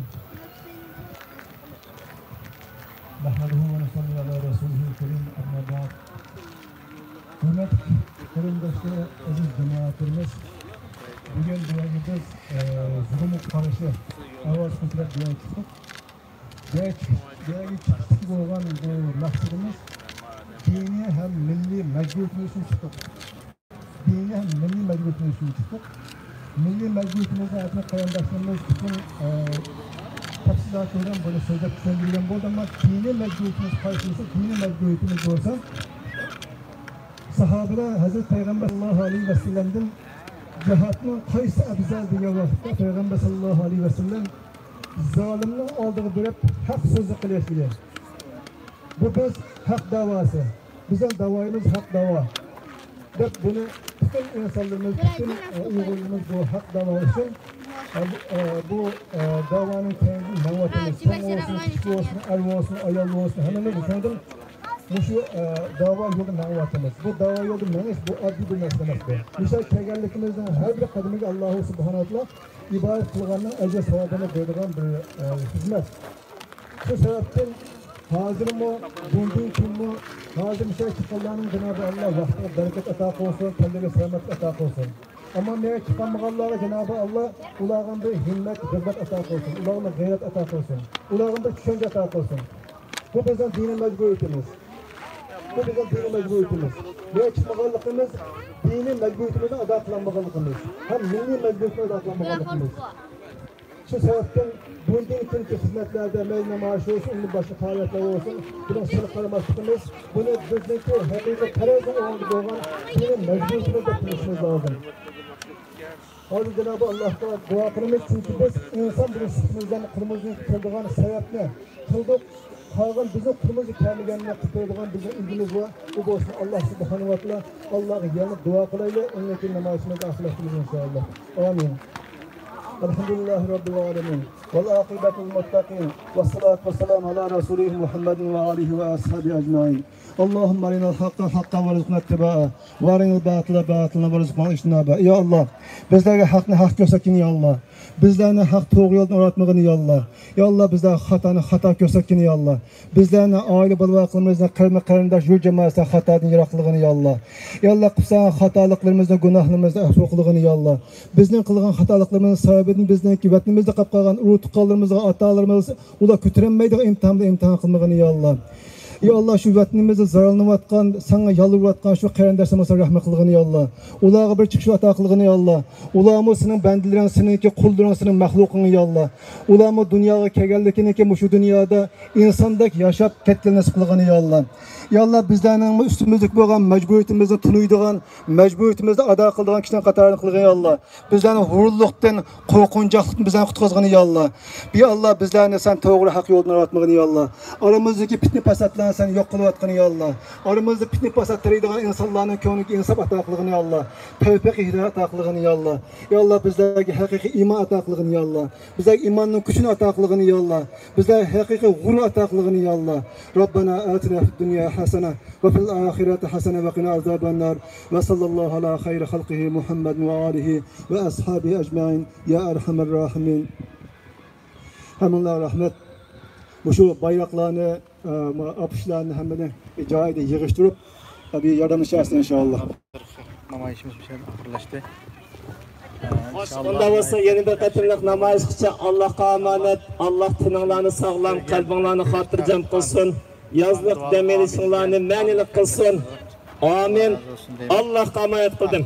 نحمده ونصلي على رسوله الكريم، أما بعد. ھۆرمەتلىك قېرىنداشلار، ئەزىز جامائەتلىرىمىز، بۈگۈن بۇ يەرگە بىز، ئە، زۇلۇمغا قارشى ئاۋاز كۆتۈرۈپ بۇ يەرگە چىقتۇق. بۇ يەرگە چىقىش، بۇ يەرگە چىقىشتىكى بولغان بۇ مەقسىتىمىز دىنىي ھەم مىللىي مەجبۇرىيىتىمىز ئۈچۈن چىقتۇق. دىنىي ھەم مىللىي مەجبۇرىيىتىمىز ئۈچۈن چىقتۇق. مىللىي مەجبۇرىيىتىمىزنى ھەقىقىي قېرىنداشلىرىمىز پۈتۈن، ئە، تەپسىلاتى بىلەن بۇنى سۆزلەپ چۈشەندۈرگەن بولدى، ئەمما دىنىي مەجبۇرىيىتىمىز قايسى دېسە، دىنىي مەجبۇرىيىتىمىز بولسا، ساھابىلەر ھەزرىتى پەيغەمبەر ساللاللاھۇ ئەلەيھى ۋەسەللەمدىن جىھادنىڭ قايسى ئەۋزەل دېگەن ۋاقىتتا، پەيغەمبەر ساللاللاھۇ ئەلەيھى ۋەسەللەم زالىمنىڭ ئالدىغا بېرىپ ھەق سۆزنى قىلىش دېگەن. بۇ بىز ھەق داۋاسى. بىزنىڭ داۋايىمىز ھەق داۋا دەپ بۇنى پۈتۈن ئىنسانلىرىمىز، پۈتۈن، ئە، ئۇيغۇرلىرىمىز بۇ ھەق داۋا ئۈچۈن، ئە، بۇ، ئە، بۇ، ئە، داۋانىڭ كەينىدىن مېڭىۋاتىمىز. چوڭ بولسۇن، كىچىك بولسۇن، ئەر بولسۇن، ئايال بولسۇن، ھەممىمىز شۇنىڭدىن مۇشۇ، ئە، داۋا يولىدا مېڭىۋاتىمىز. بۇ داۋا يولىدا مېڭىش، بۇ ئاددىي بىر نەرسە ئەمەس بۇ. مۇشۇ كەلگەنلىكىمىزنىڭ ھەر بىر قەدىمىگە ئاللاھۇ سۇبھانەھۇ ۋە تائالا ئىبادەت قىلغاننىڭ ئەجرى ساۋابىنى بېرىدىغان بىر، ئە، خىزمەت. شۇ سەۋەبتىن ھازىرمۇ، بۇندىن كېيىنمۇ، ھازىر مۇشۇ چىققانلارنىڭ جانابى ئاللا ۋاقتىغا بەرىكەت ئاتا قىلسۇن، تەنلىرىگە سالامەتلىك ئاتا قىلسۇن. ئەمما مېنىڭ چىقالمىغانلارغا جانابى ئاللا ئۇلارغا بىر ھىممەت، غەيرەت ئاتا قىلسۇن، ئۇلارغا غەيرەت ئاتا قىلسۇن، ئۇلارغا بىر چۈشەنچە ئاتا قىلسۇن. بۇ بىزنىڭ دىنىي مەجبۇرىيىتىمىز. بۇ بىزنىڭ دىنىي مەجبۇرىيىتىمىز. نېمە چىقمىغانلىقىمىز؟ دىنىي مەجبۇرىيىتىمىزنى ئادا قىلالمىغانلىقىمىز ھەم مىللىي مەجبۇرىيىتىمىزنى ئادا قىلالمىغانلىقىمىز. شۇ سەۋەبتىن بۇندىن كېيىنكى خىزمەتلەردە مەيلى نامايىش بولسۇن، ئۇندىن باشقا پائالىيەتلەر بولسۇن، بۇنىڭ سىرىغا قارىماسلىقىمىز، بۇنى بىزنىڭكى ھەقىقىي پەرزنىڭ ئورنىدا بولغان دىنىي مەجبۇرىيىتىمىز دەپ بىلىشىمىز لازىم. ھازىر جانابى ئاللاھقا دۇئا قىلىمىز، چۈنكى بىز ئىنسان بولۇش سۈپىتىمىز بىلەن قولىمىزدىن كېلىدىغان سەۋەبنى قىلدۇق. قالغان بىزنىڭ قولىمىزدا كەلمىگەننى قىلىپ بېرىدىغان بىزنىڭ ئىگىمىز بار. ئۇ بولسا ئاللا سۇبھانەھۇ ۋە تائالا. ئاللاغا يەنە دۇئا قىلايلى، ئۇنىڭدىن كېيىن نامايىشىمىزنى ئاخىرلاشتۇرىمىز ئىنشائاللا. ئامىن. الحمد لله رب العالمين، والعاقبة للمتقين، والصلاة والسلام على رسوله محمد وآله وأصحابه أجمعين. اللهم أرنا الحق حقا وارزقنا اتباعه، وأرنا الباطل باطلا وارزقنا اجتنابه. يا الله، بىزلەرگە ھەقنى ھەق كۆرسەتكىن، يا الله. بىزلەرنى ھەق توغرا يولدىن ئويناتمىغىن، يا الله. يا الله، بىزلەرگە خاتانى خاتا كۆرسەتكىن، يا الله. بىزلەرنى، ئائىلە بالا-چاقىلىرىمىزنى، قەرىمە-قېرىنداش، يۇرت جامائەتلەرنى خاتادىن يىراق قىلغىن، يا الله. يا الله، قىلساڭ خاتالىقلىرىمىزنى، گۇناھلىرىمىزنى ئەپۇ قىلغىن، يا الله. بىزنىڭ قىلغان خاتالىقلىرىمىزنىڭ سەۋەبىدىن بىزنىڭكى ۋەتىنىمىزدە قاپقالغان ئۇرۇق-تۇغقانلىرىمىزغا، ئاتا-ئانىلىرىمىز، ئۇلار كۆتۈرەلمەيدىغان ئىمتىھاندا ئىمتىھان قىلمىغىن، يا الله. يا ئاللا، شۇ ۋەتىنىمىزدە زارارلىنىۋاتقان، ساڭا يالۋۇرۇۋاتقان شۇ قېرىنداشلىرىمىزغا رەھمەت قىلغىن، يا ئاللا. ئۇلارغا بىر چىقىش ئاتا قىلغىن، يا ئاللا. ئۇلارمۇ سېنىڭ بەندىلىرىڭ، سېنىڭكى قۇللىرىڭ، سېنىڭ مەخلۇقۇڭ، يا ئاللا. ئۇلارمۇ دۇنياغا كەلگەنلىكىنىكى مۇشۇ دۇنيادا ئىنساندەك ياشاپ كەتكەن نېسىپ قىلغىن، يا ئاللا. يا ئاللا، بىزلەرنىڭمۇ ئۈستىمىزدىكى بولغان مەجبۇرىيىتىمىزنى تونۇيدىغان، مەجبۇرىيىتىمىزنى ئادا قىلىدىغان كىشىلەرنىڭ قاتارىدا قىلغىن، يا ئاللا. بىزلەرنى ھۇرۇنلۇقتىن، قورقۇنچاقلىقتىن بىزلەرنى قۇتقۇزغىن، يا ئاللا. يا ئاللا، بىزلەرنى سەن توغرا ھەق يولدىن ئايرىتمىغىن، يا ئاللا. ئارىمىزدىكى پىتنە پاساتلارنى سەن يوق قىلىۋەتكىن، يا ئاللا. ئارىمىزدا پىتنە پاسات تېرىيدىغان ئىنسانلارنىڭ كۆڭلىگە ئىنساپ ئاتا قىلغىن، يا ئاللا. تەۋپىق ھىدايەت ئاتا قىلغىن، يا ئاللا. يا ئاللا، بىزلەرگە ھەقىقىي ئىمان ئاتا قىلغىن، يا ئاللا. بىزلەرگە ئىماننىڭ كۈچىنى ئاتا قىلغىن، يا ئاللا. بىزلەرگە ھەقىقىي غۇرۇر ئاتا قىلغىن، يا ئاللا. ربنا آتنا في الدنيا حسنة وفي الآخرة حسنة وقنا عذاب النار. وصلى الله على خير خلقه محمد وآله وأصحابه أجمعين يا أرحم الراحمين. ھەممىڭلارغا رەھمەت. مۇشۇ بايراقلارنى، ئە، ئاپىشلارنى ھەممىنى جايىدا يىغىشتۇرۇپ، بىر ياردەملىشەرسىز ئىنشائاللا. نامايىشىمىز مۇشۇ يەردە ئاخىرلاشتى. ئە، خوش، ئىنشائاللا. ئۇنداق بولسا يەنە بىر قېتىملىق نامايىشقىچە ئاللاھقا ئامانەت. ئاللاھ تېنىڭلارنى ساغلام، قەلبىڭلارنى خاتىرجەم قىلسۇن. يازلىق دەم ئېلىشىڭلارنى مەنىلىك قىلسۇن. ئامىن. ئاللاھقا ئامانەت قىلدىم.